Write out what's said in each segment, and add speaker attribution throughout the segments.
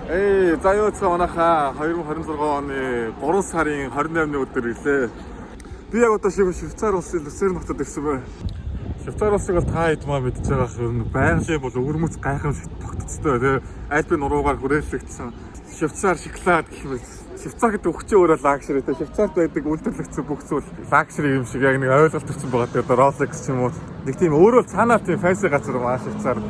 Speaker 1: Эй, за юу цаа манайхаа 2026 оны 3 сарын 28-ны өдөр ирлээ. Би яг одоо Швейцар улсын Люцерн хотод ирсэн байна. Швейцар улсыг бол та хэд маа мэдж байгаа ер нь байгалийн бол өвөрмөц гайхамшигт тогтцтой тий. Альпийн нуруугаар хүрээлэгдсэн. Швейцар шоколад гэх мэт. Швейцар гэдэг үг чинь өөрөө luxury тий. Швейцарт байдаг үйлдвэрлэгдсэн бүх зүйл luxury юм шиг яг нэг ойлголт төрсэн байгаа тий. Одоо Rolex ч юм уу. Нэг тийм өөрөө цаанаа тийм fancy газар юм аа Швейцар.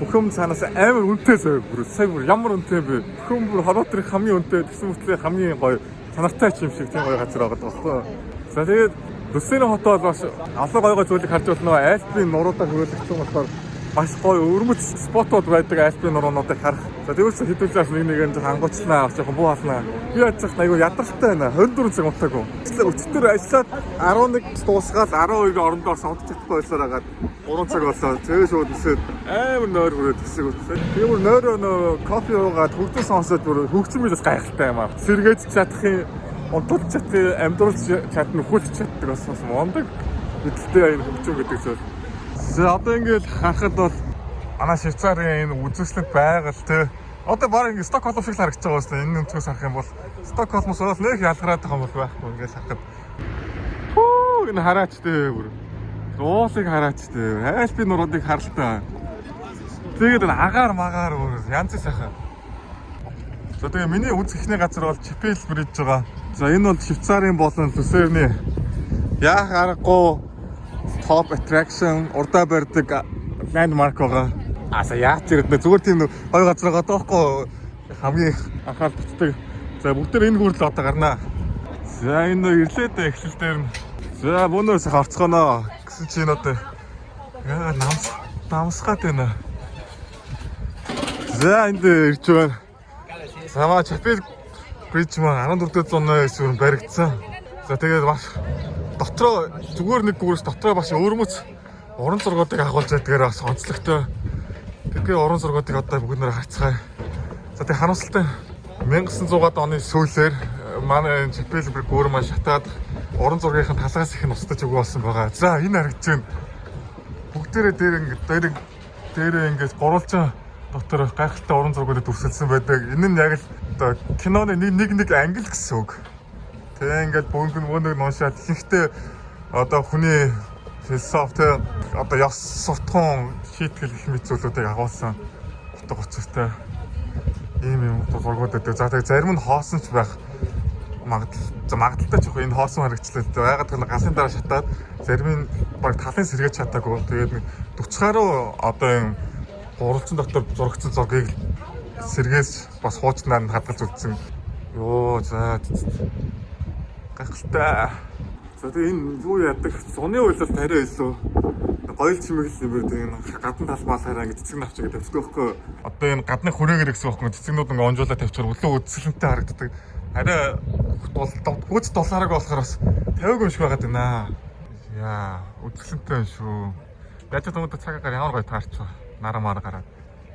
Speaker 1: Бүх юм цаанаас амар үнэтэй заяа бүр. Сая бүр ямар үнэтэй юм бэ? Бүх юм бүр хорвоо дээрх хамгийн үнэтэй, тэгсэн мөртлөө хамгийн гоё чанартай ч юм шиг тийм гоё газар байгаа байхгүй. За, тэгээд Люцерн хот бол бас олон гоё гоё зүйлийг харж болно. Альпийн нуруудаар хүрээлэгдсэн болохоор маш гоё өвөрмөц spot ууд байдаг, Альпийн нуруунуудыг харах. За, тэгвэл хэдүүлээс нэг нэг нь хангуучлаа, бас жоохон буу халнаа. Би яаж ч айгүй ядаралтай байна. 24 цаг унтаагүй. Өчигдөр ажиллаад 11 дуусгаад 12-ийн орондоо унтж чадахгүй байсаар хагаад 3 цаг болоо. Тэгээ шууд нисээд амар нойр хүрээд хэсэг үтсэн. Тэгээ бүр нойроо нөө кофе уугаад хөгжим сонсоод бүр хөгжим бас гайхалтай юм аа. Сэргээж чадах юм, унтуулж чадах, амьдруулж чадна, нөхүүлж чаддаг бас мундаг мэдлэлтэй энэ хөгжим гэдэг зүйл. За, одоо ингээд харахад бол манай Швейцарын энэ үзэсгэлэнт байгаль те. Одоо баг ингээд Стокгольм шиг л харагдаж байгаа юм. Энэ өнцгөөс харах юм бол Стокгольмоос бол нэг ялгараад байгаа юм бол байхгүй ингээд харахад. Хүү, энэ хараач те бүр. Уулыг хараач те. Альпийн нуруудыг харалтаа. Тэгээд энэ агаар магаар бүр янз сайхан. За, тэгээ миний үзэх эхний газар бол Чапел Bridge байгаа. За, энэ бол Швейцарын болон Люцерний яах аргагүй top attraction, урдаа барьдаг landmark байгаа. Аса яач ирдэ, зүгээр тийм гоё газар байгаа доохгүй, хамгийн их анхаарал татдаг. За, бүгд энэ гүрэл одоо гарнаа. За, энэ ирлээ дээ эхлэл дээр нь. За, бөөнөр сайхан орцгоно гэсэн чинь одоо яа намс намсгаад байна. За, энд ирж байна. Самаа Чапел Bridge маань 14 дэх зууны сүрэн баригдсан. За, тэгээд бас дотроо зүгээр нэг гүрс дотроо бас өвөрмөц уран зургуудыг агуулж байдгаар бас онцлогтой. Тэгэхээр уран зургуудыг одоо бүгд нэр харцгаая. За, тэгээд харамсалтай 1900-аад оны сүүлээр манай энэ Чапел гүүр маань шатаад уран зургийнхын талаас их нь устдаж өгөө болсон байгаа. За, энэ харагдаж байна. Бүгдээрээ дээр ингээд дээр дээрээ ингээд гурвалжин дотор гайхалтай уран зургуудад дүрсэлсэн байдаг. Энэ нь яг л одоо киноны нэг нэг нэг англи гэсэн үг. Тэгээ ингээд бөөнгөн мөнөг уншаад ихэнхдээ одоо хүний философи те, одоо ёс суртахуун, шийтгэл гэх мэт зүйлүүдийг агуулсан утга учиртай ийм юм зургууд байдаг. За, тэгээ зарим нь хоосон ч байх магадлал, за, магадлалтай ч яг энэ хоосон харагчлаа л дээ. Ягаад гэвэл галын дараа шатаад зарим нь баг талын сэргээж чадаагүй. Тэгээд нэг 40 гаруй одоо юм гурвалжин дотор зурагдсан зургийг сэргээс бас хуучнаар нь хадгалж үлдсэн. Йоо, за, гайхалтай. За, тэгээ энэ юу яадаг, зуны уйлалт арай илүү гоёл чимэглэл юм байна. Энэ гадна талбай хараа ингэ цэцэг навч ингэ тавьчихдаг байхгүй. Одоо энэ гадны хүрээгээр гэсэн байхгүй, цэцэгнүүд ингэ онжуулаад тавьчихаар өглөө үзэсгэлэнтэй харагддаг. Арай гүйц дулаараг болохоор бас тавиаг юм шиг байгаад байна. Яа, үзэсгэлэнтэй юм шүү. Яаж ч өнөөдөр цаг агаар ямар гоё таарч ба. Нараа маар гараад.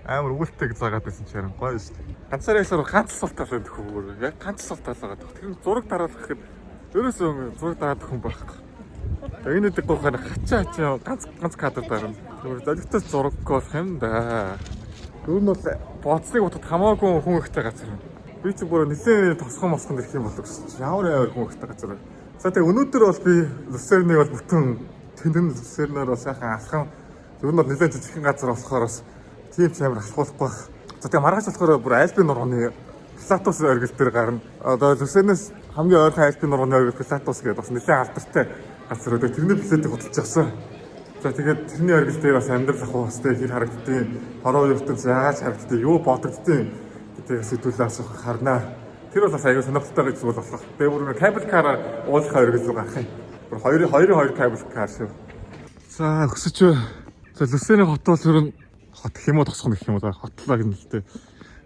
Speaker 1: Амар өвөлтэй гэж заагаад байсан чинь харин гоё шүү дээ. Ганцаараа ихсээр ганц сул тал байдаг хөө. Яг ганц сул тал байгаа. Тэр зураг дараалах гэхэд ерөөсөө зураг дараад хүн байхгүй. Энэ үдэг гоохоор хачаа хачаа ганц ганц кадр дарна. Тэр золигтой зураггүй болох юм да. Ер нь бол бодсныг бодоход хамаагүй хүн ихтэй газар юм. Би ч бүр нэлээд тосгон мосгонд ирэх юм болов гэсэн чинь ямар амар хүн ихтэй газар. За, тэгээ өнөөдөр бол би Люцерныг бол бүтэн тэндэн Люцернээр бол сайхан алхан. Ер нь бол нэлээд жижигхэн газар болохоор бас тийм ч амар алхуулахгүй байх. За, тэгээ маргааш болохоор бүр Альпийн нурууны Пилатус оргил дээр гарна. Одоо Люцернээс хамгийн ойрхон Альпийн нурууны оргил Пилатус гэдэг бас нэлээд алдартай газар өгдөг. Тэрний билетийг худалдаж авсан. За, тэгээд тэрний оргил дээр бас амьдрал ах уу бас тэг хэр харагддیں۔ Хороо ертөнц яаж харагддیں۔ Юу бодогддیں۔ гэдэг сэдвүүлээ асуух харнаа. Тэр бол бас аюу сонирхолтой гэж зүйл болох. Тэгээ бүр cable car уулынхаа оргил рүү гарах юм. Бүр 2 2 2 cable car шүү. За, өсөж. За, Люцерн хот бол ер нь хот гэх юм уу, тосгон гэх юм уу, за, хотлоо гэнэ л дээ.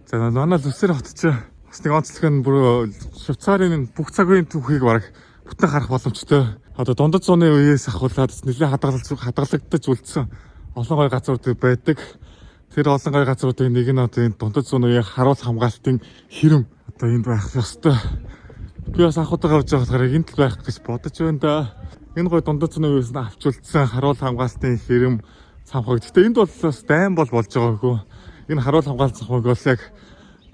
Speaker 1: За, манай Люцерн хот чинь бас нэг онцлог нь бүр Швейцарын бүх цагийн түүхийг бараг бүтэн харах боломжтой. Одоо дундад зууны үеэс ахуулаад нэлээд хадгалж хадгалагдаж үлдсэн олон гоё газрууд байдаг. Тэр олон гоё газруудын нэг нь одоо энэ дундад зууны үеийн харуул хамгаалтын хэрэм одоо энд байх ёстой. Би бас анх удаага явж байгаа болохоор энд л байх гэж бодож байна да. Энэ гоё дундад зууны үеэс нь авч үлдсэн харуул хамгаалтын хэрэм цамхаг. Гэтэ энд бол бас дайн бол болж байгаагүй. Энэ харуул хамгаалт цамхаг бол яг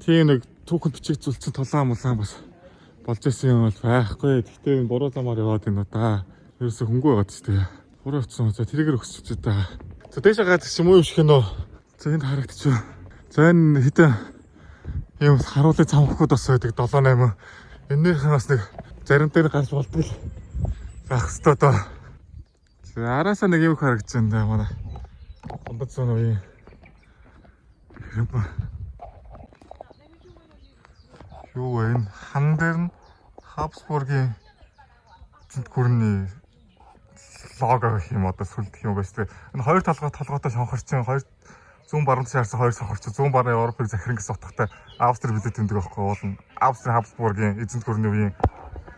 Speaker 1: Тийм нэг түүхэн бичиг зүйлсэн тулаан мулаан бас болж исэн юм бол байхгүй. Гэхдээ энэ буруу замаар яваад байна уу да. Ерөөсө хөнгөө байгаад ч тийм. Буруу явцсан. За тэрийгэр өсөж та. За дээшээ гараад ирсэн муу юм шиг нөө. За энд харагдчих. За энэ хэдэн юм харуулын цамхгууд бас байдаг 7 8. Эннийхэн бас нэг зарим дээр гарч болдог л байх хэвээр доо. За араасаа нэг юм харагдаж байна да манай. Ондод зүүн үеийн юм. Юу вэ энэ хан дээр нь Хабсбургийн эзэнт гүрний лого гэх юм одоо сүлдэх юм байна шүү дээ. Энэ хоёр толгой толгойтой шонхорчин хоёр зүүн баруун талын харсан хоёр шонхорчин зүүн баруун Европыг захиран гэсэн утгатай Австри билет тэмдэг байхгүй уулна. Австри Хабсбургийн эзэнт гүрний үеийн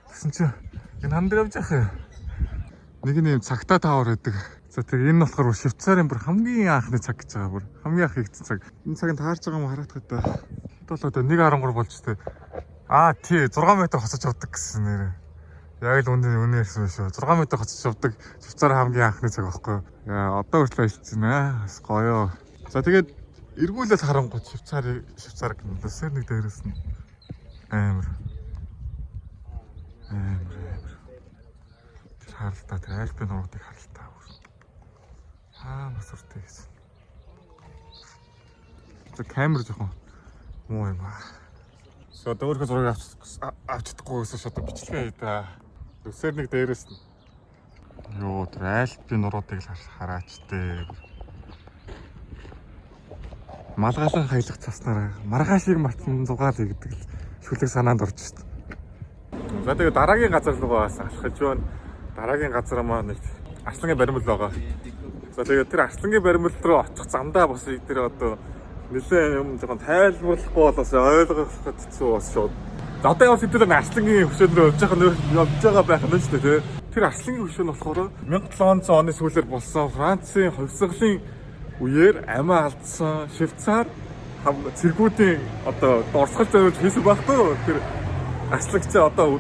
Speaker 1: тэгсэн чинь энэ хан дээр явж яах юм. Нэг нь юм цагтаа tower байдаг. За тэг энэ нь болохоор Швейцарын бүр хамгийн анхны цаг гэж байгаа бүр. Хамгийн анх хийгдсэн цаг. Энэ цаг нь таарч байгаа юм харагдах та. Хэд болоо тэ 1.13 болж тэ. Аа тий 6 м хоцож явдаг гэсэн нэр. Яг л үнэ үнэ ярьсан байх шүү. 6 м хоцож явдаг Швейцарын хамгийн анхны цаг байхгүй юу? Яа одоо хүртэл ажиллаж байна. Бас гоё. За тэгээд эргүүлэл харангуут Швейцарын Швейцар гэнэ. Люцерн нэг дээрээс нь амар амар амар. Тэр харалтаа тэр Альпийн нуруудыг харалтаа. Аа бас уртай гэсэн. За камер жоохон муу юм аа. So одоо өөрийнхөө зургийг авч чадахгүй гэсэн шууд бичлэгээ хий да. Люцерн нэг дээрээс нь. Йоо тэр Альпийн нуруудыг л хараач дээ. Малгаалan хаялах цаснараа маргаашийг матан зугаал гэдэг л шүлэг санаанд орж шít. За тэгээ дараагийн газар руугаа бас алхаж байна. Дараагийн газар маань нэг арслангийн баримл байгаа. За тэгээ тэр арслангийн баримл руу очих замдаа бас тэр одоо нэлээ юм жоохон тайлбарлахгүй бол бас ойлгоход хэцүү бас шууд. За одоо явах хэдүүлээ арслангийн хөшөөн рүү явж байгаа нь явж байгаа байх нь шүү дээ тий. Тэр арслангийн хөшөө нь болохоор 1700 оны сүүлээр болсон Францын хувьсгалын үеэр амиа алдсан Швейцар цэргүүдийн одоо дурсгал зориулж хийсэн байхгүй юу? Тэр арслагч одоо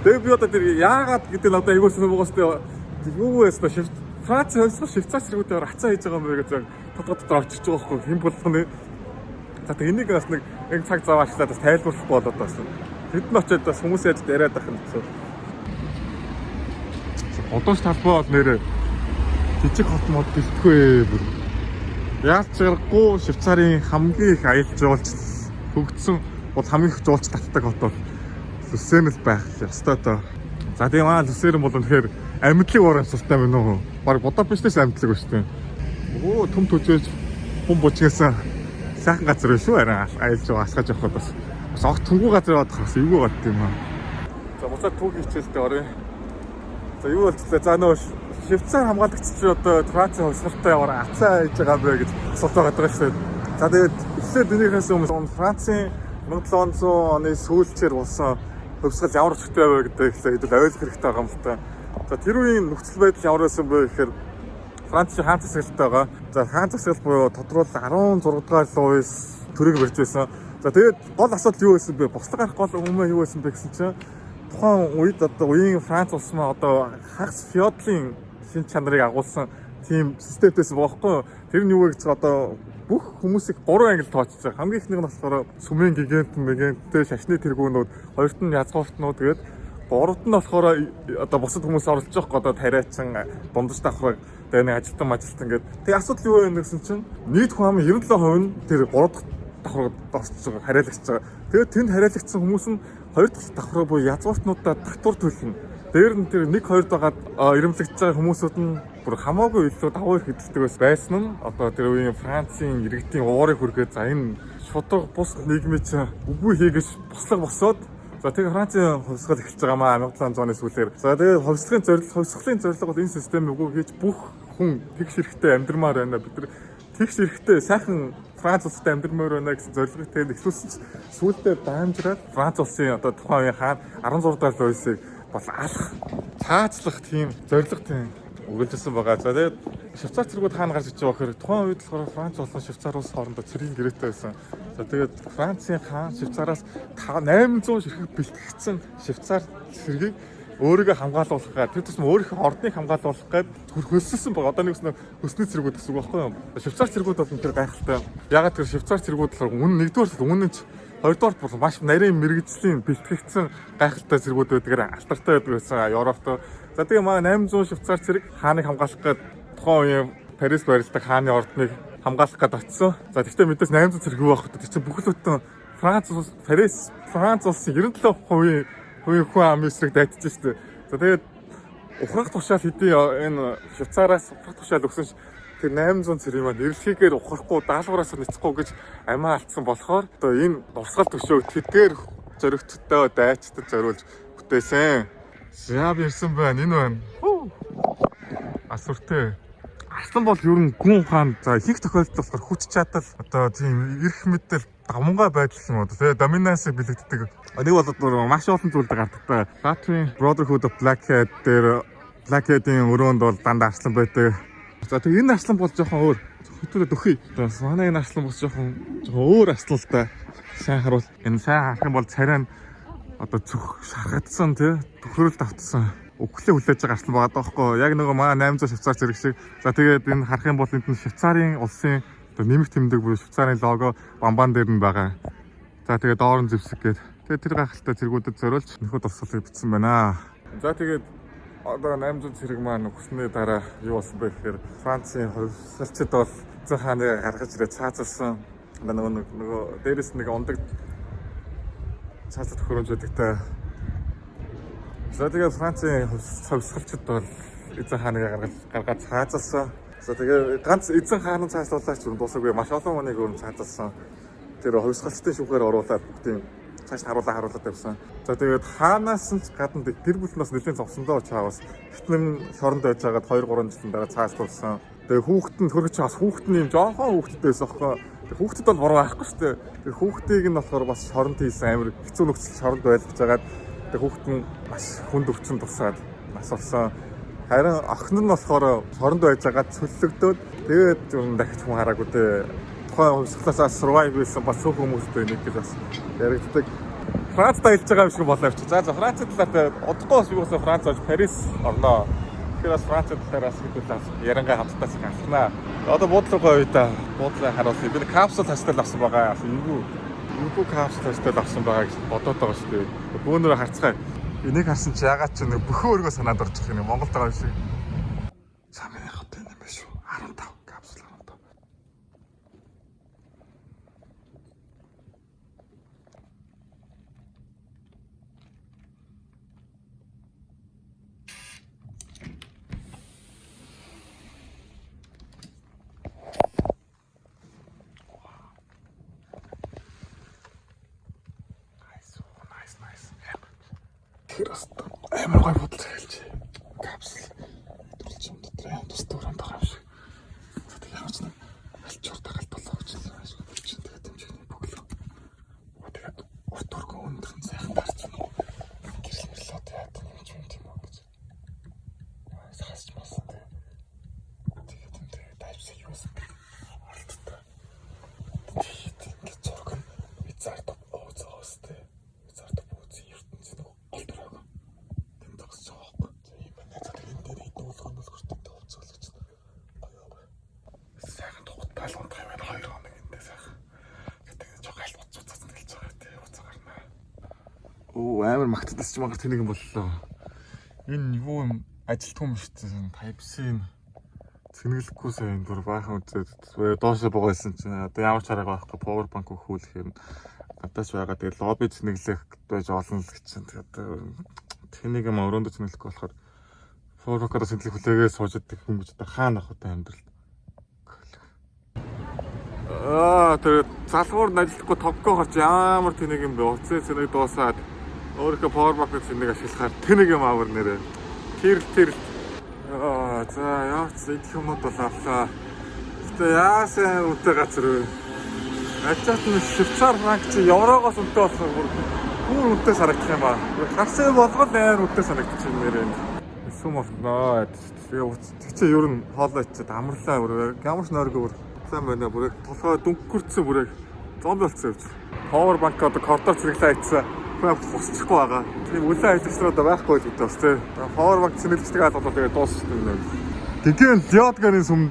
Speaker 1: тэгээ би одоо тэр яагаад гэдэг нь одоо айгуу сонир байгаас тэ юу вэ ёстой Франц хувьсгал Швейцар цэргүүдээр ацаа хийж байгаа юм бэ гэж тодгоо дотор очиж байгаа байхгүй хэн болгоно. За тэг энийг бас нэг яг цаг зав ашлаад бас тайлбарлахгүй болоод бас тэд нь очиод бас хүмүүс яаж яриад байх юм гэсэн. Гудамж талбай бол нэрээ жижиг хот мод бэлтгэв бүр. Яаж ч аргагүй Швейцарын хамгийн их аялал жуулчлал хөгжсөн бол хамгийн их жуулч татдаг хот бол Люцерн л байх ёстой доо. За тийм аа Люцерн бол үнэхээр амьдлыг уур амьсгалтай байна уу? Бараг Будапештээс амьдлаг ба шүү дээ. Өө төм төжөөж хүн бужигсан сайхан газар байна шүү. Арай аялж байгаа асгаж явахад бас бас огт түнгүй газар яваад бас эвгүй гад юм аа. За буцаад түүхийн хичээлдээ оръё. За юу болчихлоо? За нөө Швейцар хамгаалагч чи одоо Францын хувьсгалтай яваар ацаа хийж байгаа юм бэ гэж асуулт байгаа шүү дээ. За тэгээд эхлээд энийхээс өмнө Францын 1700 оны сүүлчээр болсон хувьсгал ямар өчтэй вэ гэдэг эхлээд хэдүүл ойлгох хэрэгтэй байгаа юм л та. За тэр үеийн нөхцөл байдал ямар байсан бэ гэхээр Францын хаан засаглалтай байгаа. За хаан засаглал буюу тодорхойлол 16 дугаар Луис төрийг барьж байсан. За тэгээд гол асуудал юу байсан бэ? Бослого гарах гол өмнө юу байсан бэ гэсэн чинь тухайн үед одоо үеийн Франц улс маань одоо хагас феодлын шин чанарыг агуулсан тийм системтэйсэн байхгүй юу? Тэр нь юу вэ гэж одоо бүх хүмүүсийг гурван ангилд тооцож байгаа. Хамгийн эхнийх нь болохоор сүмийн гигантэн, мэгэнттэй шашны тэргүүнүүд, хоёрт нь язгууртнууд гээд гуравт нь болохоор одоо бусад хүмүүс оролцож байгаа одоо тариачин, дундаж давхраг, тэгээ нэг ажилтан мажилтан гээд. Тэгээ асуудал юу вэ гэсэн чинь нийт хүн амын 97% нь тэр гурав дахь давхраг оролцож байгаа, хариалагч байгаа. Тэгээд тэнд хариалагдсан хүмүүс нь хоёр дахь давхраг буюу язгууртнуудаа татвар төлнө. Дээр нь тэр 1 2 дагаад ирэмлэгдэж байгаа хүмүүсүүд нь бүр хамаагүй илүү давуу их хэдэлдэг бас байсан нь одоо тэр үеийн Францын иргэдийн уурыг хүргээд за энэ шударга бус нийгмийн чинь үгүй хийгэж бослого босоод за тэгээ Францын хувьсгал эхэлж байгаа маа 1700 оны сүүлээр. За тэгээ хувьсгалын зорилго бол энэ системийг үгүй хийж бүх хүн тэгш эрхтэй амьдрмаар байна. Бид нар тэгш эрхтэй сайхан Франц улстай амьдрмаар байна гэсэн зорилгыг тэгээд эхлүүлсэн чинь сүүлдээ даамжраад Франц улсын одоо тухайн үеийн хаан 16 дугаар Луисыг бол алах, цаацлах тийм зорилго тийм үргэлжилсэн байгаа. За тэгээд Швейцар цэргүүд хаана гарч иж байгаа гэхээр тухайн үед болохоор Франц болон Швейцар улс хоорондоо цэргийн гэрээтэй байсан. За тэгээд Францын хаан Швейцараас 800 ширхэг бэлтгэгдсэн Швейцар цэргийг өөрийгөө хамгаалуулах гээд тэр тусам өөрийнхөө ордныг хамгаалуулах гээд хөлсөлсөн байгаа. Одоо нэг хөсний цэргүүд гэсэн үг байхгүй юу? Швейцар цэргүүд бол тэр гайхалтай. Ягаад тэр Швейцар цэргүүд болохоор үнэ нэгдүгээр үнэ нь Хоёрдугаарт бол маш нарийн мэргэжлийн бэлтгэгдсэн гайхалтай цэргүүд байдгаар алдартай байдаг байсан Европт. За тэгээ маа 800 швейцар цэрэг хааныг хамгаалах гээд тухайн үеийн Парис барилдаг хааны ордныг хамгаалах гээд очсон. За тэгтээ мэдээс 800 цэрэг юу байх вэ? Тэр чинь бүхэл бүтэн Франц улс, Парис, Франц улсын 97% хувийн хүн амын эсрэг дайтж штэ. За тэгээд ухрах тушаал хэдий энэ Швейцараас ухрах тушаал өгсөн ч тэр 800 цэрэг маань эрэлхийгээр ухрахгүй даалгавраас ницэхгүй гэж амиа алдсан болохоор одоо энэ дурсгал төшөөг тэдгээр зоригттой дайчдад зориулж бүтээсэн. За би ирсэн байна. Энэ байна. Асууртэй. Арслан бол ер нь гүн ухаан, за ихэнх тохиолдолд болохоор хүч чадал, одоо тийм эрх мэдэл, давмгай байдал юм уу тий dominance бэлэгддэг. Нэг бол одоо маш олон зүйлд гардагтай. Latvian Brotherhood of Blackhead дээр Blackhead-ийн өрөөнд бол дандаа арслан байдаг. За тэг энэ арслан бол жоохон өөр. Хөтөлөө дөхий. Одоо манай энэ арслан бас жоохон өөр арслан л та. Сайн харуул. Энэ сайн харах юм бол царай нь одоо цөх шархагдсан тий төхрөлд автсан үхлээ хүлээж байгаа арслан байгаа даахгүй яг нөгөө маа 800 швейцар зэрэг шиг. За тэгээд энэ харах юм бол энд нь Швейцарын улсын одоо нэмэх тэмдэг буюу Швейцарын лого бамбан дээр нь байгаа. За тэгээд доор нь зэвсэг гээд тэгээд тэр гайхалтай цэргүүдэд зориулж нөхөд дурсгалыг бичсэн байна. За тэгээд одоо 800 цэрэг маань өгснээ дараа юу болсон бэ гэхээр Францын хувьсгалчид бол эзэн хааныг гаргаж ирээ цаазалсан. Одоо нөгөө дээрэс нэг ундаг цаазал төхөөрөмж байдагтай. За тэгээд Францын хувьсгалчид бол эзэн хааныг гаргаад цаазалсан. За тэгээд ганц эзэн хаан нь цааслуулаач юм дуусаагүй, маш олон хүнийг өөр нь цаазалсан. Тэр хувьсгалчдын шүүхээр оруулаад бүгдийн цааш харуулаад тавьсан. За тэгээд хаанаас нь ч гадна гэр бүл нь бас нэлээд зовсон доо чаавас. Хитнэн шоронд байж байгаад 2 3 жилийн дараа цааслуулсан. Тэгээд хүүхэд нь хөргөч бас хүүхэд нь юм жоохон хүүхэдтэй байсан аахгүй. Тэгээд хүүхдэд бол буруу байхгүй шүү дээ. Тэгээд хүүхдийг нь болохоор бас шоронд хийсэн, амар хэцүү нөхцөл шоронд байлгаж байгаад тэгээд хүүхэд нь маш хүнд өвчин тусаад нас болсон. Харин охин нь болохоор шоронд байж байгаад цөллөгдөөд тэгээд юм дахиж хүн хараагүй дээ. Тухайн хувьсгалаасаа survive хийсэн бас цөөхөн хүмүүстэй нэг гэж бас яригддаг. Францд аялж байгаа юм шиг болоо явчих. За Францын талаар удахгүй бас юусаа Франц болж Парис орноо. Тэгэхээр бас Францын талаар бас хэдүүлээ бас ярангаа хамтдаа их алхнаа. Одоо буудлын гоё да. Буудлын харуулъя. Би capsule hostel авсан байгаа. Эвгүй capsule hostel авсан байгаа гэж бодоод байгаа шүү дээ. Бөөнөрөө харцгаая. Энийг харсан чи ягаад ч нэг бөхөө өргөө санаанд орчих юм. Монголд байгаа юм шиг. За миний хот энэ юм байна шүү. 15 капсул 15. Nice, nice, nice. Тэр бас амар гоё бодол захиалж. Капсул төрөлж юм дотор юм тустай өрөөнд байгаа юм шиг. За тэг ямар ч нэг альчуур дагалт болоо гэж байна. Чинь тэгээд хэмжээний бөглөө. Тэгээд урт өргөн өндөр нь сайхан таарч байна. Гэрэл мэрлээ одоо яа тийм юм тийм үү гэж. Сахасч масан тэг. Тэгээд юм тэгээд Type-C USB оролттой. Тэгээд ингээд зураг нь Wizard of Oz өстэй. Wizard of Oz-ийн ертөнцийн нэг гол дүр. Тэнд зогсож байгаа байхгүй. За ийм байна. За тэгээд энэ дээр хэдэн уулган болгортой хувцас болгож гоё гоё. Сайхан тухтай л унтах юм байна. 2 хоног эндээ сайхан. Тэгээд жоо галт уц уцаас нэлж байгаа тий уцаа гарна. Оо амар магтдас ч мангар тэнийг юм боллоо. Энэ юу юм ажилтгүй юм шүү дээ. Type-C-н цэнгэлэхгүй сайн бүр баахан үзээд доошо буугайсан чинь одоо ямар ч арга байхгүй power bank өгөхүүлэх юм надаас байгаа. Тэгээд лобби цэнэглэх байж олон л чинь тэгээд тэнийг юм өрөөндөө цэнэглэхгүй болохоор power bank-аар цэнэглэх хүлээгээ сууж идэг хүн гэж одоо хаана ах вэ амьдрал. Аа тэр залгуур нь ажиллахгүй тоггоо харч ямар тэнэг юм бэ? Утсын цэнэг дуусаад өөрийнхөө power bank-ын цэнэг ашиглахаар тэнэг юм авар нэрээ. Тэр тэр Аа за яац идэх юмнууд бол авлаа. Гэтэ яасан үнэтэй газар вэ? Ачаат нь Швейцар франк чи еврогоос үнэтэй болохоор бүр бүр үнэтэй санагдах юм аа. Харсан болгол амар үнэтэй санагдчих юм нэрээ. Сүм болноо. Тэгээ чи ер нь хоолой ичээд амарлаа бүр ямар ч нойргүй бүр сайн байна бүр толгой дүнкүрцэн бүр зомби болцсон явж. Power bank одоо кордор цэнэглээ айцсан. Хүн хусчихгүй байгаа. Тийм үлэн ажиллагч нар одоо байхгүй л гэдэг бас тий. Power bank цэнэглэждэг алга бол тэгээ дуусчихсан юм байна. Тэгэн Лёдгарын сүм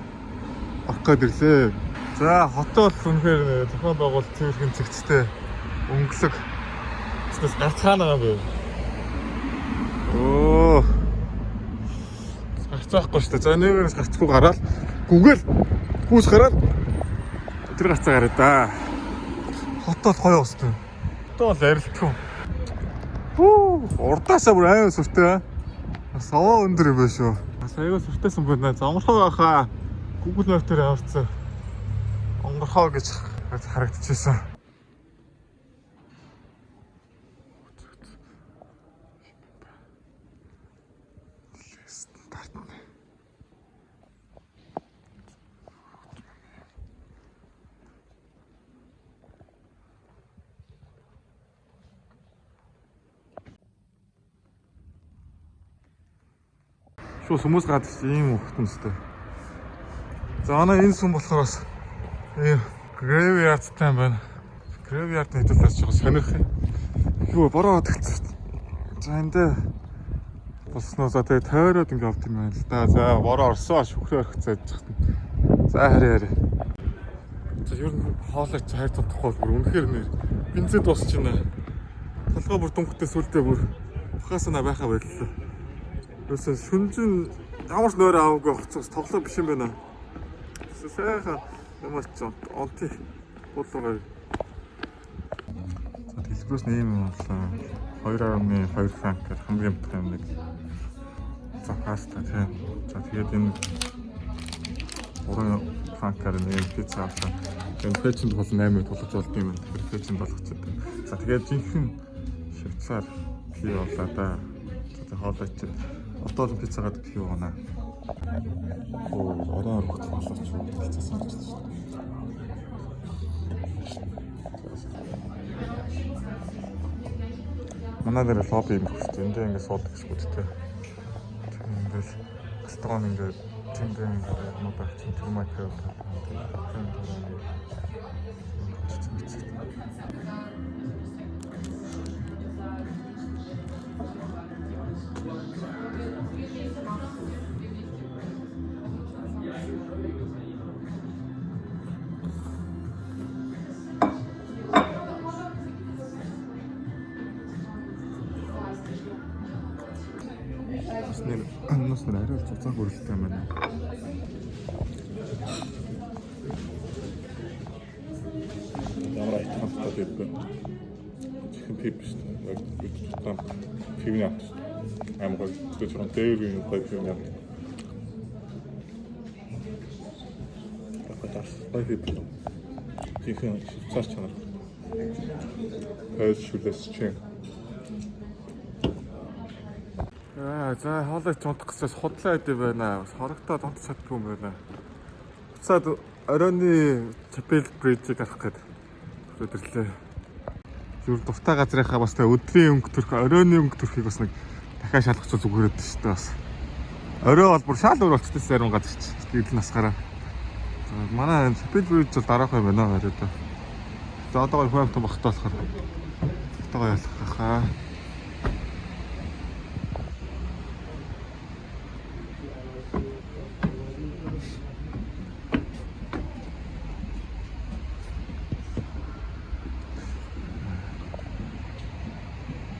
Speaker 1: орох гээд ирлээ. За хотоо бол үнэхээр зохион байгуулалт цэвэрхэн цэгцтэй. Өнгөлөг. Тэснээс гарцгаана юм бэ? Оо. Гарцаахгүй шүү дээ. За нэгээс гарцгүй гараад гүгэл гүйс гараад тэр гарцаа гараа да. Хот бол гоё устай. Хот бол арилтгүй. Хүү, урдаасаа бүр аймар сүртэй. Саваа өндөр юм байна шүү. Бас аягүй сүртэйсэн байна. За онгорхоо байхаа. Google Map дээр авцсан. Онгорхоо гэж харагдчихсан. Стандарт. Шууд хүмүүс гадаг чи ийм хөхтөнстэй. За манай энэ сүм болохоор бас ийм graveyard-тай юм байна. Graveyard хэдүүлээс жоо сонирх юм. Юу бороо тэгсэн. За энэ дээр болсноо за тэгээ тойроод ингэ авт юм байна л да. За бороо орсоо шүхрээ орох зайж захтан. За хари хари. За ер нь хоолой чи хайр тутахгүй бол бүр үнэхээр нэр бензин дуусч байна. Толгой бүр дүнхтэй сүлдээ бүр ухаасаа байхаа боллоо. Ерөөсөө шүнжин ямар ч нойр аваагүй хоцоос тоглоо биш юм байна. Ерөөсөө сайхан ямар ч онти бодлогоо. За дэлбэрээс нь ийм юм боллоо. 2.2 франк гэх хамгийн бага юм нэг. За паста тийм. За тэгээд энэ 3 франкаар нэг пицца авлаа. Тэгээд пэйжинд бол 8 тулгаж болд юм байна. Тэгэхээр пэйжинд болгочиход. За тэгээд жинхэнэ Швейцар пив авлаа да. За тэгээд хоолой чинь одоо л пиццагаад пив уунаа. Оо, орон орох болооч юу пицца санагдчихлаа шүү дээ. Манай дээр лобби юм байна. Энд дээр ингээд суудаг хэсгүүдтэй. Тэгээд ингээд ресторан ингээд тэндээ ингээд юмуд авчин тэр микро Бас нэр нас нэр арай л цуцаан гөрөлтэй юм байна. Ямар айтхантай пив бэ? Чихэн пив биш үү? Яг цуцаан пивний авт шүү дээ. Амар гоё. Тэгээд жоохон дээр юм гоё пивний авт. Такатас гоё пив. Чихэн цаар чанар. Хойд шүлээс чинь. Аа за хоолой унтах гэсээс худлаа байд юм байна. Бас хорогтоод унтах чаддгүй юм байна. Буцаад оройны Chapel Bridge-ийг гарах гээд өдөрлөө. Зүр дуртай газрынхаа бас тэ өдрийн өнгө төрх, оройны өнгө төрхийг бас нэг дахиад шалгах зүгээр өгдөө шүү дээ бас. Орой бол бүр шал өөр болчтой зарим газар чи. Гэрэл насгаараа. За манай Chapel Bridge бол дараах юм байна орой доо. За одоо гоё хүн амтан багтаа болохоор одоо гоё ялах хаа.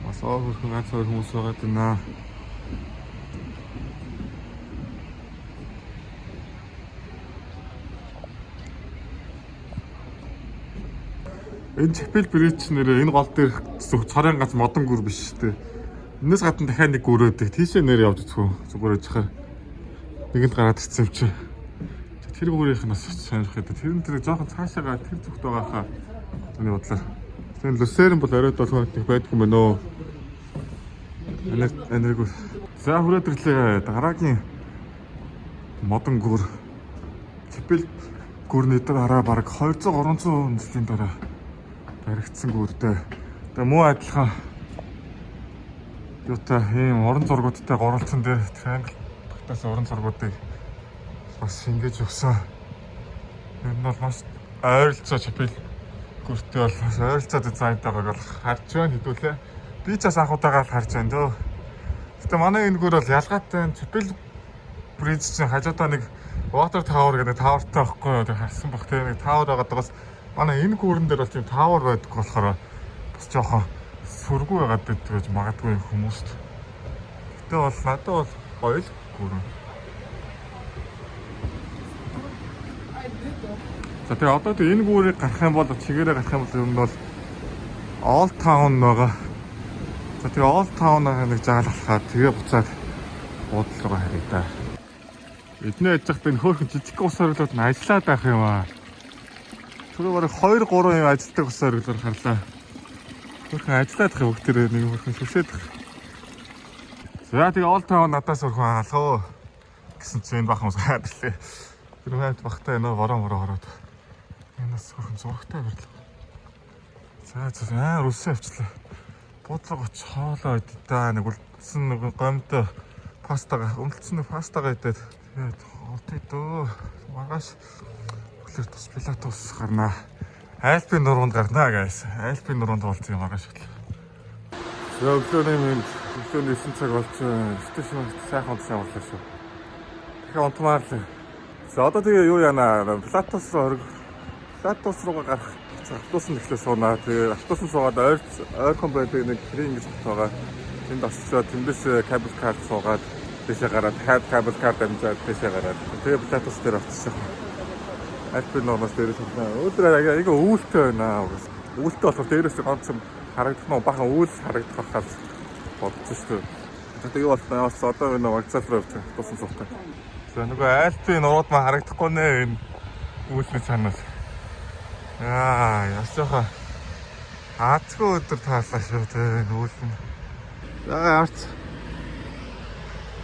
Speaker 1: Бас аа хөрхөн ганц хоёр хүмүүс байгаа даа. Энэ Chapel Bridge нэрээ энэ гол дээр зүг цорын гац модон гүр биш шүү дээ. Энэс гадна дахиад нэг гүр өгдөг. Тийшээ нэр явж үзэх үү. Зүгээр яж хахаар нэгэнд гараад ирсэн юм чи. Тэр гүрийнх нь бас сонирх гэдэг. Тэр нь тэр жоохон цаашаага тэр зүгт байгаа хаа. Миний бодлоор. Тэр Люцерн бол оройд бол нэг байдгүй юм байна өө. Анаг анаргүй. За хүрээд ирлээ. Дараагийн модон гүр. Chapel гүрний дараа бараг 200 300 жилийн дараа баригдсан гүрдээ. Тэгээ муу адилхан юутай ийм уран зургуудтай гурвалжин дээр triangle багтаас уран зургуудыг бас ингэж өгсөн. Энэ нь бол маш ойролцоо Chapel гүртэй бол бас ойролцоо дизайнтай байгааг бол харж байна хэдүүлээ. Би ч бас анх удаага л харж байна дөө. Гэтэ манай энэ гүр бол ялгаатай Chapel Bridge чинь хажуудаа нэг water tower гэдэг нэг tower тай байхгүй юу? Тэр харсан бах тийм нэг tower байгаад бас манай энэ гүрэн дээр бол тийм tower байдаг болохоор Бас жоохон сүргүй байгаад байдаг гэж магадгүй хүмүүст. Гэтэ бол надад бол гоё л гүрэн. За тэгээ одоо тэг энэ гүүрийг гарах юм бол чигээрээ гарах юм бол ер нь бол Old Town байгаа. За тэгээ Old Town-аа нэг жаал алхаад тэгээ буцаад буудлын руу харъя да. Эдний яж захад энэ хөөрхөн жижиг ус ориглоод нь ажиллаад байх юм аа. Түрүү бараг 2 3 юм ажилтдаг ус ориглоор харлаа. Хөөрхөн ажиллаад байх юм бүгд тэр нэг хөөрхөн шүшээд байх. За тэгээ Old Town надаас өрхөн алхаа гэсэн чинь энэ бахан ус гараад ирлээ. Тэр хайт бахтай нөө борон бороо ороод. Энэ бас хөөрхөн зурагтай барилга. За за аа үлсэн авчлаа. Буудлага оч хоолоо идэ нэг үлдсэн нэг гомдо пастага өмлөсөн нэг пастага идээд тэгээд хоолтой дөө. Маргааш өглөө тус Пилатус гарнаа. Альпийн нуруунд гарнаа guys. Альпийн нуруунд уулзъя маргааш өглөө. За өглөөний мэнд өглөөний 9 цаг болсон. Station сайхан унтсан явуулаа шүү. Тэгэхээр унтмаар л. За одоо тэгээ юу яана? Пилатус руу орог Пилатус руугаа гарах автобус нь эхлээ суунаа. Тэгээ автобус нь суугаад ойр ойрхон байдаг нэг Крин гэж хот байгаа. Тэнд очичоод тэндээс cable car суугаад тийшээ гараад дахиад cable car дамжаад тийшээ гараад тэгээ Пилатус дээр очисон. Альпийн нуунаас дээрээс харна. Өдөр айгаа үүлтэй байна. Үүлтэй болохоор дээрээс ганц юм харагдах нь бахан үүл харагдах байхаас бодсон шүү дээ. Тэгээ юу болсон яваас одоо энэ вокзал руу явж байгаа автобус суухтай. За нөгөө альпийн нурууд маа харагдахгүй нэ энэ үүлний цаанаас. Аа, яс жоохон аацгүй өдөр таалаа шүү дээ энэ үйл нь. За арц.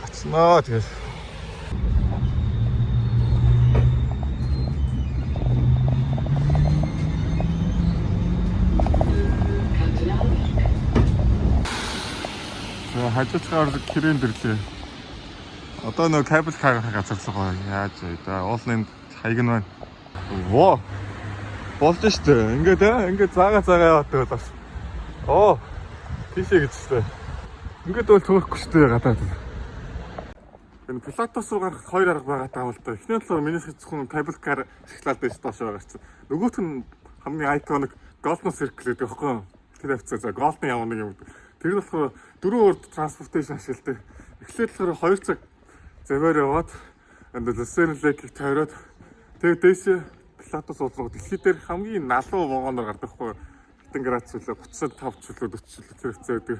Speaker 1: Ацнаа тэгээд. За хажууцгаар крэнд ирлээ. Одоо нөгөө cable car газар руу яаж вэ? Да уулын хаяг нь байна. Во. Болж штэ. Ингээд аа ингээд заагаа заагаа яваад бас. Оо. Тийшээ гэж штэ. Ингээд бол төөрөхгүй штэ гадаад. Энэ Пилатус руу гарах хоёр арга байгаа даа л та. Эхний талаар миний зөвхөн cable car шагтлаад байж доош байгаа чинь. Нөгөөх нь хамгийн iconic Golden Circle гэдэг байхгүй юу? Тэр хавцаа за Golden явна юм. Тэр нь болохоор дөрвөн урд transportation ашигладаг. Эхлээд болохоор 2 цаг завиар яваад энэ Lucerne Lake-ийг тойроод тэгээ дээшээ Пилатус уулруу дэлхий дээр хамгийн налуу вагоноор гардаг байхгүй юу? Хитэн градус үлээ 35 ч үлээ 40 ч үлээ тэр хэвцээ гэдэг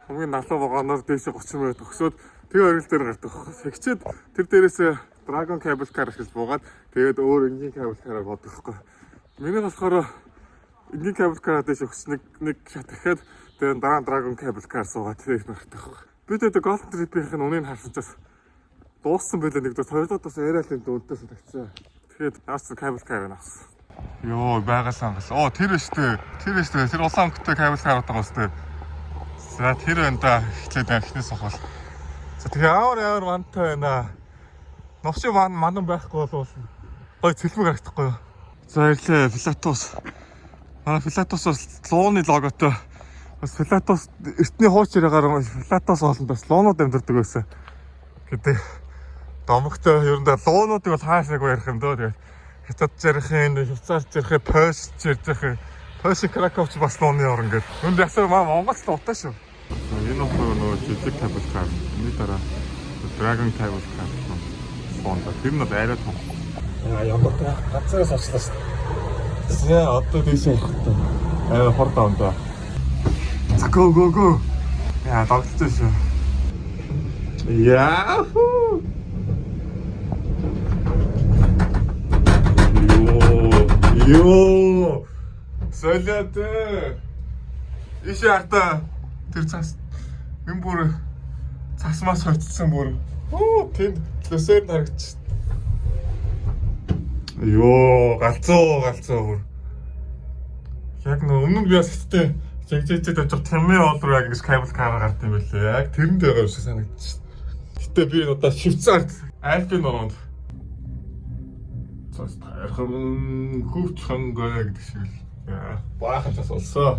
Speaker 1: хамгийн налуу вагоноор дээшээ 30 минут өгсөөд тэгээ оргил дээр гардаг байхгүй. Тэгчээд тэр дээрээсээ Dragon Cable Car ашиглаж буугаад тэгээд өөр энгийн cable car-аар бодох байхгүй. Миний болохоор энгийн cable car дээш өгс нэг нэг шат дахиад тэгээд дараа нь Dragon Cable Car суугаад тэгээд гардаг байхгүй. Би тэгээд Golden Trip-ийн үнийг харсан чаас дууссан байлаа нэг дөө хоёр дахь бас Aerial-ын дүнтээс тагцсан. Тэгэхээр наас cable car авсан. Йоо, байгаль ангас. Оо, тэр штэ. Тэр штэ. Тэр улаан өнгөтэй cable car байгаа штэ. За тэр байна да. Эхлээд эхнээс авах. За тэгээ амар амар мантай байна. Новши ман манан байхгүй бол гой цэлмэг харагдахгүй юу? За ирлээ Пилатус. Манай Пилатус бас лууны логотой. Бас Пилатус эртний хууч яриагаар Пилатус хоолнд бас луунууд амьдардаг байсан гэдэг. Домогтой ер нь луунуудыг бол хааш нэг ярих юм дөө. Тэгээд хятад жарих юм, Швейцар жарих, Польш жарих юм. Польш Краковч бас лууны орн гэдэг. Үүнд ясаа маа Монгол луутай шүү. Энэ болохоор нөгөө жижиг cable car. Үүний дараа Dragon Cable Car суунда. Тэр нь бол арай том.
Speaker 2: Аа ямартай газараас очлаа шүү.
Speaker 1: За одоо тийш явах та. Аа хор давнда. За go go go. Яа догтлоо шүү. Яаху. Йоо. Йоо. Солиот. Иш арта тэр цас энэ бүр цас мас хоцсон бүр. Оо тэнд лөсөр харагдчих. Йоо, галзуу галзуу бүр. Яг нөө өмнө нь би бас хэвтэй жигжижээд явж байгаа Тэмээ уул руу яг ингэж cable car гард юм байлээ. Яг тэрэнд байгаа юм шиг санагдчих. Гэтэ би энэ удаа Швейцарт Альпийн нуруунд цас тайрхан хөвч хангай гэдэг шиг л. Яа, баахан цас олсоо.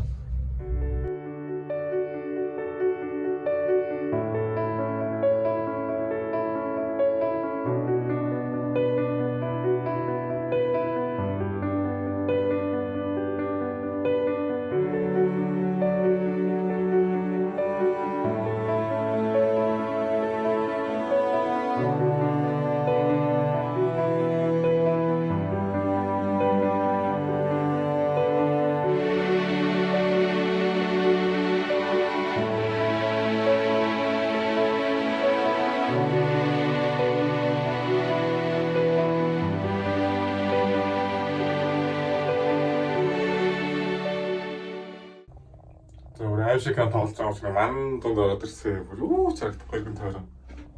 Speaker 1: За өөр аим шиг кан тоглож байгаа юм шиг ман дунд ороод ирсэн. Бүр юу ч харагдахгүй юм тойрон.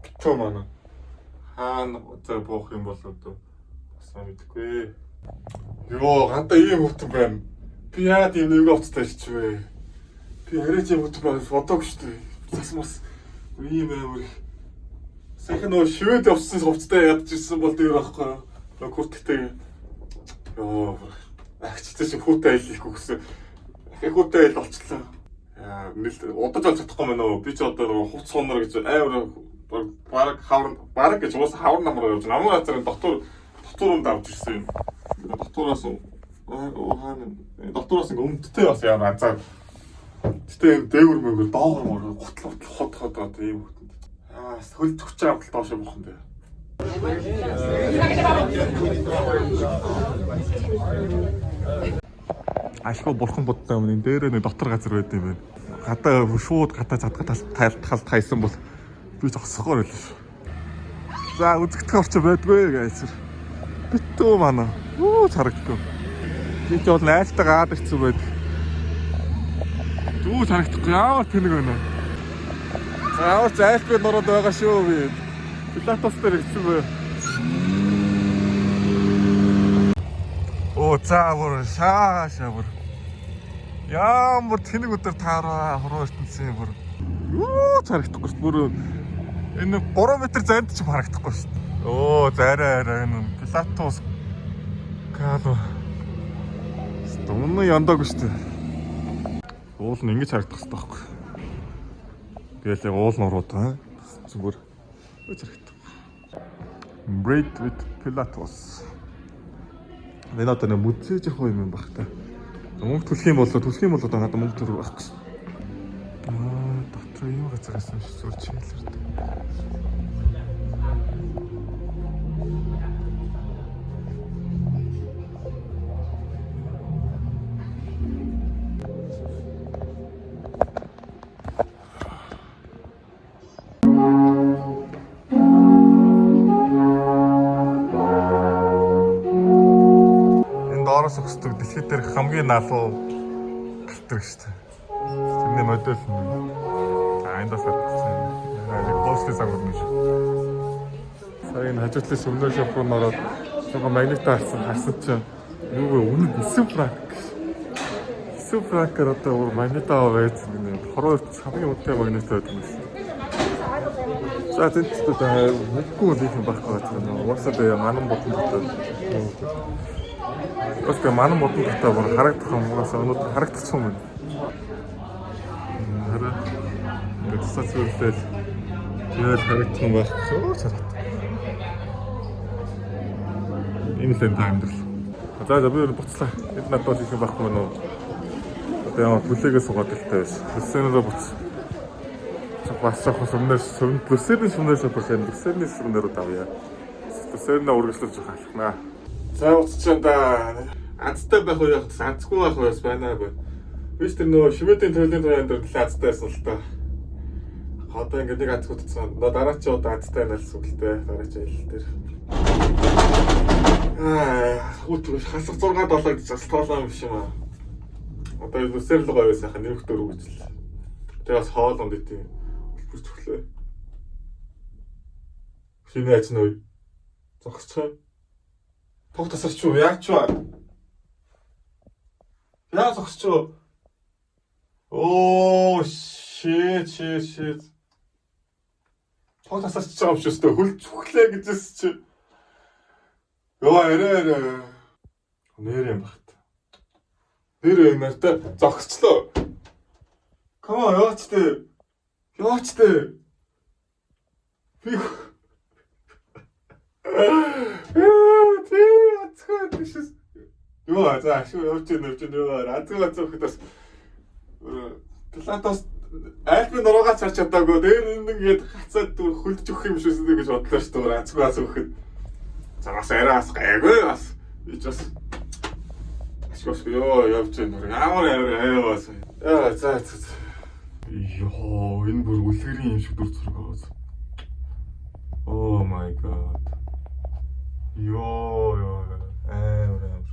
Speaker 1: Битүү манай. Хаана за буух юм бол одоо бас мэдэхгүй. Йоо, гадаа ийм хөтөн байна. Би яагаад ийм нэг хувцастай ирчихвэ? Би арай ч ийм хөтөн байна бодоогүй шүү дээ. Цас мас ийм амар их. Сайхан нөгөө шивэд явсан хувцастай ядчихсан бол дээр байхгүй юу? Нөгөө күртгтэй. Йоо, агчтай чи хүүтэй айл их үгсэн. Хүүтэй айл болчлоо. Яа, нэл удаж олж чадахгүй мэн үү? Би ч одоо нөгөө хувц сунар гэж амар бараг хавар бараг гэж уус хавар намар явж намар газар дотор дотор юм давж ирсэн юм. Дотоороос хаана дотоороос ингээ өмдтэй бас ямар азар. Гэтэ энэ дээгүр мөгөр доогор мөр гутал гутал хот хот одоо ийм хөтөнд. Аа хөл төгч байгаа гутал доош явах юм бэ. Ашгүй бурхан будтай юм энэ дээрээ нэг дотор газар байд юм байна. Гадаа шууд гадаа задгаа тал тал тайсан бол би зогсохоор байлаа шүү. За үзэгдэх орчин байдгүй гэж. Битүү манай. Юу ч харагдахгүй. Би ч бол найлтайгаа аад ирсэн байд. Юу ч харагдахгүй. Ямар тэнэг байна. За ямар ч айлтгүй нурууд байгаа шүү би. Пилатус дээр ирсэн бай. Оо за бүр шаашаа бүр. Ямар тэнэг өдөр таараа хуруу ертөнцийн бүр. Юу ч харагдахгүй шүү. Бүр энэ 3 м зайд ч харагдахгүй шүү. Оо за арай энэ Пилатус Кало. Өмнө яндаагүй шүү дээ. Уул нь ингэж харагдах хэрэгтэй байхгүй. Тэгэл яг уул нурууд аа. Зүгээр үгүй харагдах. Bread with Pilatus. Энэ одоо нэг мүзээж явах юм баг та. Мөнгө төлөх юм бол одоо надад мөнгө төгрөг байхгүй. Аа дотор юу газар байсан шиг зүгээр чийлэрдэг. Энэ доороос өгсдөг дэлхийд дээрх хамгийн налуу галтэр шүү дээ. Тэрний модель нь. За энд бас харагдсан. Нэг босны загвар юм шиг. Сая энэ хажуутлын сүмнөө шоп руу ороод жоохон магнит харсан чинь юу вэ? Үнэ 9 франк гэж. 9 франкаар одоо өөр магнит аваа байсан гэнэ. Хороо хамгийн үнэтэй магнит байдаг юм шиг. За тэнд одоо мэдгүй л юм байхгүй газар нөө. Угаасаа би манан бодон дотор. Бас би манан бодон дотор бүр харагдах юм угаасаа өнөөдөр харагдчих юм байна. Хараа. Ингээд цэцэл зүйлэл тэгэл харагдах юм байх. Харагдах. Энэ л энэ амьдрал. За би өөр буцлаа. Энд надад бол их юм байхгүй мөн үү? Одоо ямар бүлээгээ суугаад илтэй байсан. Бүлсэнээрээ буц. Бас жоохон сүмнэр сүм Люцерний сүмнэр шопер Люцерний сүмнэр рүү давъя. Люцернээ үргэлжлүүлж жоохон алхнаа. За буцчихсан да. Азтай байх уу яах вэ? Азгүй байх уу бас байна аа. Би ч тэр нөгөө Шведийн төрлийн туяа энэ нэлээ азтай байсан л та. Одоо ингээд нэг азгүй татсан. Дараа чи одоо азтай байна л гэсэн үг л дээ. Дараа чи аялал дээр. Аа, хүүт хасах 6 7 гэж бас тоолоо юм биш юм аа. Одоо Люцерн руу гоё сайхан нэмэх дөрөв гэж л. Тэгээ бас хоол унд идэв. Бүр цөглөө. Шинэ аж нөө. Зогсчих. Тог тасарч юу? Яаж ч вэ? Яа зогсч юу? Оо, shit shit shit. Тог тасарч байгаа юм шиг өстө хөл цүхлээ гэжээс чи. Йоо, арай арай. Нэр юм багт. Нэр юм нартай зогсчлоо. Come on, яач тэ. Яач тэ. Би Тий, ацгаа тийшээс. Йоо, за ашиг явж гин явж гин ёо. Азгүй азгүй гэхэд бас Пилатос альбын нуруугаа чарч чадаагүй. Дээр ингээд хацаад түр хөлдөж өгөх юм шиг үстэй гэж бодлоо шүү дээ. Азгүй азгүй гэхэд. За бас арай бас гайгүй бас. Би ч бас ашиг бас ёо явж гин. Ямар амар аяа бас. Яа за за. Йоо, энэ бүр үлгэрийн юм шиг дүр зураг байгаа. Oh my god. Йоо ёо амар амар.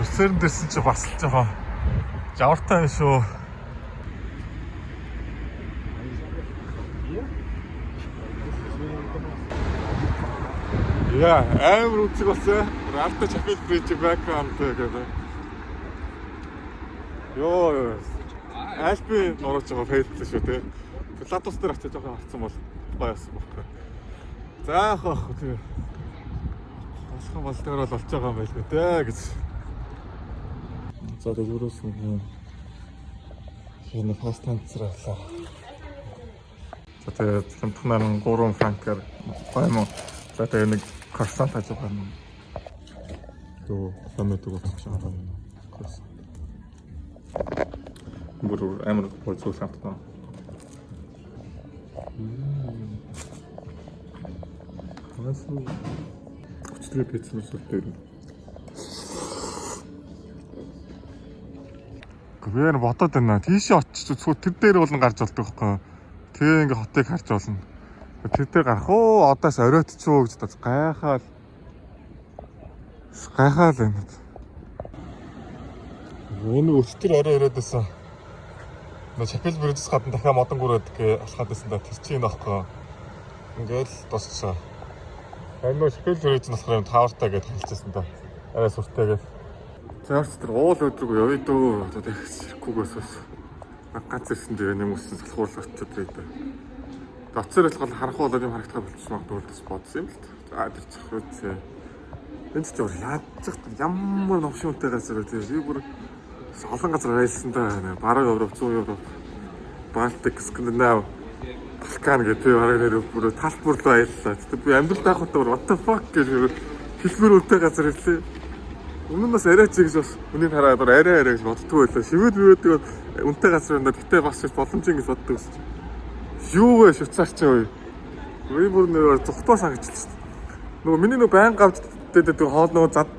Speaker 1: Люцерн дэрсэн чи бас л жоохон жавартай юм шүү. Яа, амар үнцэг болсон. Alte Chapel Bridge background гэдэг. Йоо. Альпи нурууч байгаа фейлсэн шүү те. Пилатус дээр очиж жоохон харцсан бол гоё байсан байхгүй. За яах вэ тэгээ. Болох юм бол тэр бол болж байгаа юм байлгүй те гэж. За тэгээ юуроос нэг юм шинэ фаст танцралаа. За тэгээ хамтнаар 3 франкаар гоё юм уу? За тэгээ нэг кроссант хаж байгаа юм. Төө самэт өгөх байгаа юм. Кроссант. Бүр амар гоё зүйл хамтнаа. Хасуу. Өчтөрөө пиццэн сүлтэй юм. Гвэр бодоод байна. Тийшээ очиж зүгээр тэр дээр болон гарч болдог байхгүй. Тэгээ ингээ хотыг харж болно. Тэр дээр гарах уу? Одоос оройтч уу гэж бодож гайхаал. Гайхаал байна. Энэ өчтөр орой ирээд байсан. Нэ Chapel Bridge-с гадна дахиад модон гүрээд гэ алхаад байсан да. Тэр чинь энэ аахгүй. Ингээл дуусчихаа. Харин нөө Chapel Bridge нь болохоор юм tower-тай гэж хэлчихсэн да. Арай сүртэй гэж. За орч тэр уул өдрөг явъя дөө. Одоо дахиж ирэхгүйгээс бас гац ирсэн дээр нэг үсэн салхуурлах очиод ирээ дээ. Доцор болгол харанхуй болоод юм харагдах болчихсон магадгүй л бодсон юм л та. За тэр чих үсэ. Энд ч өөр яадчих ямар новшин үнэтэй газар вэ? Би бүр олон газар аялсан да. Баруун Европ, зүүн Европ, Балтик, Скандинав, Балкан гэх тийм бараг нэр бүр тал бүр л аяллаа. Тэгтээ би амьдрал таахтай бүр what the fuck гэж хэлбэр үнэтэй газар ирлээ. Өмнө нь бас арай ч гэж бас үнийг хараад арай арай гэж боддгоо байлаа. Шивэд мивэд үнэтэй газар байна. Тэгтээ бас боломж ингэж боддог гэсэн чинь. Юу вэ Швейцарч вэ? Би бүр нэр зүхтаа сангажлаа шүү дээ. Нөгөө миний нөгөө байн гавж иддэг хоол нөгөө зад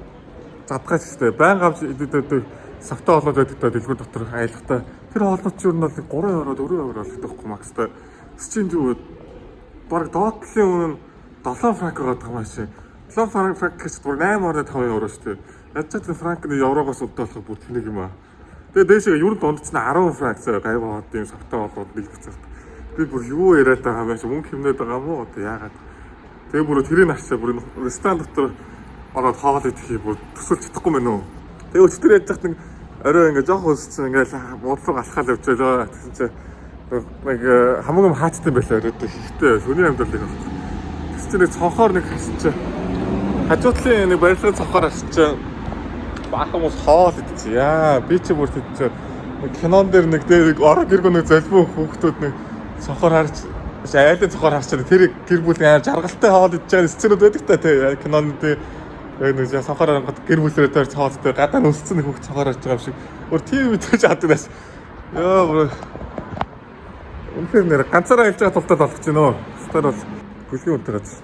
Speaker 1: задгаач шүү дээ. Байн гавж иддэг савтай хоолнууд байдаг та дэлгүүр дотор аялахдаа тэр хоолнууд чинь ер нь бол 3 евро 4 евро л гэдэг байхгүй макстай. Чинь юу бараг доотлын үнэ нь 7 франк байгаа юм шиг. 7 франк гэж бүр 8.5 евро шүү дээ. Ядч тэр франк нь еврогоос өдөө болох бүр тэнэг юм аа. Тэгээ дээшээ ер нь дунд чинь 10 франк заяа гайваа хот юм савтай хоолнууд бэлтгэж байгаа. Би бүр юу яриад байгаа юм бэ? Мөнгө хэмнээд байгаа юм уу? Одоо яагаад? Тэгээ бүр тэрийг харчаа бүр ресторан дотор ороод хоол идэхийг бүр төсөөлж чадахгүй мэн үү. Тэгээ өчтөр яаж яхад нэг орой ингээ жоох өссөн ингээ буудлага алхаал явж байлаа. Тэгсэн чинь нэг хамаагүй хаачтай байлаа оройд ихтэй шөнийн амьдралыг авсан. Тэгсэн чинь нэг цонхоор нэг харсан чинь хажуутлын нэг барилгын цонхоор харсан чинь баахан хүмүүс хоол идчихэ. Яа би чи бүр тэд чинь кинон дээр нэг дээр орон гэргүү нэг золбон хүүхдүүд нэг цонхоор харж айлын цонхоор харж тэр гэр бүлийн амар жаргалтай хоол идэж байгаа сценүүд байдаг та тий кинонд тий яг нэг цонхоор харангад гэр бүлэрээ тойрч хоол идэх гадаа нь өссөн нэг хүүхд цонхоор харж байгаа юм шиг өөр тийм мэдээж авдаг нас ёо бүр үнэхээр нэр ганцаараа хэлж байгаа тултал болох чинь нөө стар бол гүлгийн үнэтэй газар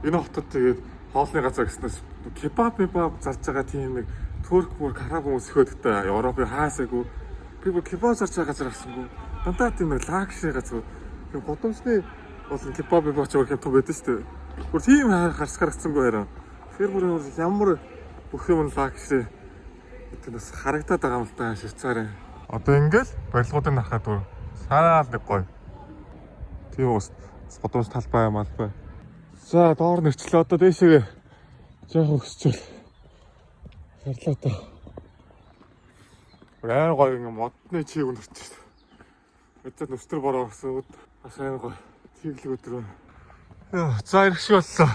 Speaker 1: энэ хотод тэгээд хоолны газар гэснээс кебаб кебаб зарж байгаа тийм нэг турк бүр араб хүмүүс их байдаг та Европын хаасаагүй би бүр кебаб зарж байгаа газар авсангүй дандаа тийм нэг luxury газар тийм гудамжны болон кебаб кебаб ч өөр юм байдаг шүү дээ. Бүр тийм хайр харс харагдсангүй харин. Тэгэхээр бүр ямар бүх юм luxury гэдэг бас харагдаад байгаа юм л та Швейцарын. Одоо ингээл барилгуудыг харахад бүр сараал нэг гоё. Тийм ус гудамж талбай малбай. За доор нэрчлээ одоо дээшээ жоох өсчүүл. Харлаа та. Бүр амар гоё ингээ модны чиг үнэрч шүү дээ. Өдөр нүстэр бороо гэсэн бас амар гоё. Чиглэг өдөр байна. Яа, за ирэх шиг боллоо.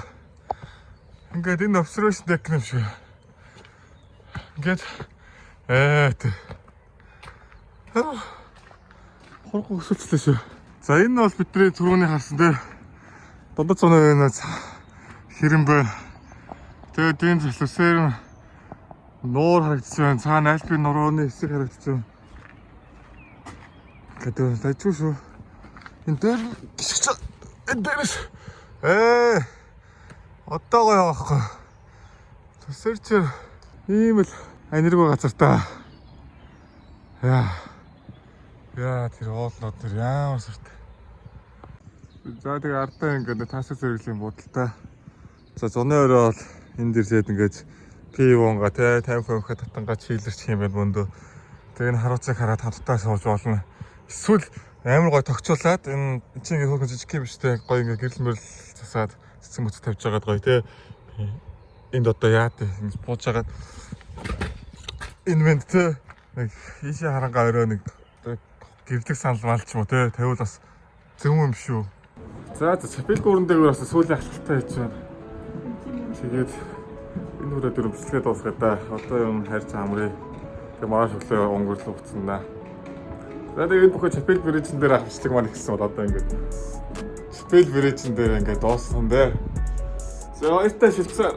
Speaker 1: Ингээд энэ observation deck юм шиг. Ингээд тэ. Хорго өсөлтлээ шүү. За энэ бол бидний түрүүний харсан дээр дундад зуны байна хэрэн бай. Тэгээд энэ Люцерн нуур харагдсан байна. Цаана Альпийн нурууны хэсэг харагдсан. Гэдэг дажгүй шүү. Энэ дээр гიშгч энэ дээрээс одоо гоё байхгүй. Төсөр чи ийм л аниргүй газар та. Яа. Яа тэр уулнууд тэр ямар сүртэй. За тэгээ ардаа ингээд тасаг зэрэглэлийн будалтай. За зуны орой бол энэ дэрсэд ингээд Пивонга те 50 хувь татанга чийлэрч юм байна мөндөө. Тэгээ энэ харууцыг хараад хамтдаа сууж болно. Эсвэл амар гой тогтчуулаад энэ чинь ингээ хөөрхөн жижиг юм биш те, гой ингээ гэрэл мөрөл засаад цэцэн мөц тавьж байгаад гоё те. Энд одоо яа те ингэж бууж хагаад энэ мэнд те нэг ийшээ харангаа орой нэг гэрлэг санал мал ч юм уу те тавиул бас зөв юм шүү. За за, Чапел гүрэн дээр бас сүүлийн ахлалтаа хийж байна. Тэгээд энэ хүрээ дөрөв бичлэгээ дуусгая да. Одоо юм хайрч амрыг. Тэгээ маргааш өглөө өнгөрлөө буцна. За, тэгээд энэ бүхэн Чапел bridge эн дээр авах бичлэг маань ихсэн бол одоо ингээд Чапел bridge эн дээр ингээд дууссан дээр. За, баяртай, Швейцар.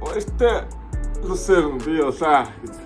Speaker 1: Баяртай, Люцерн, би явлаа гэж.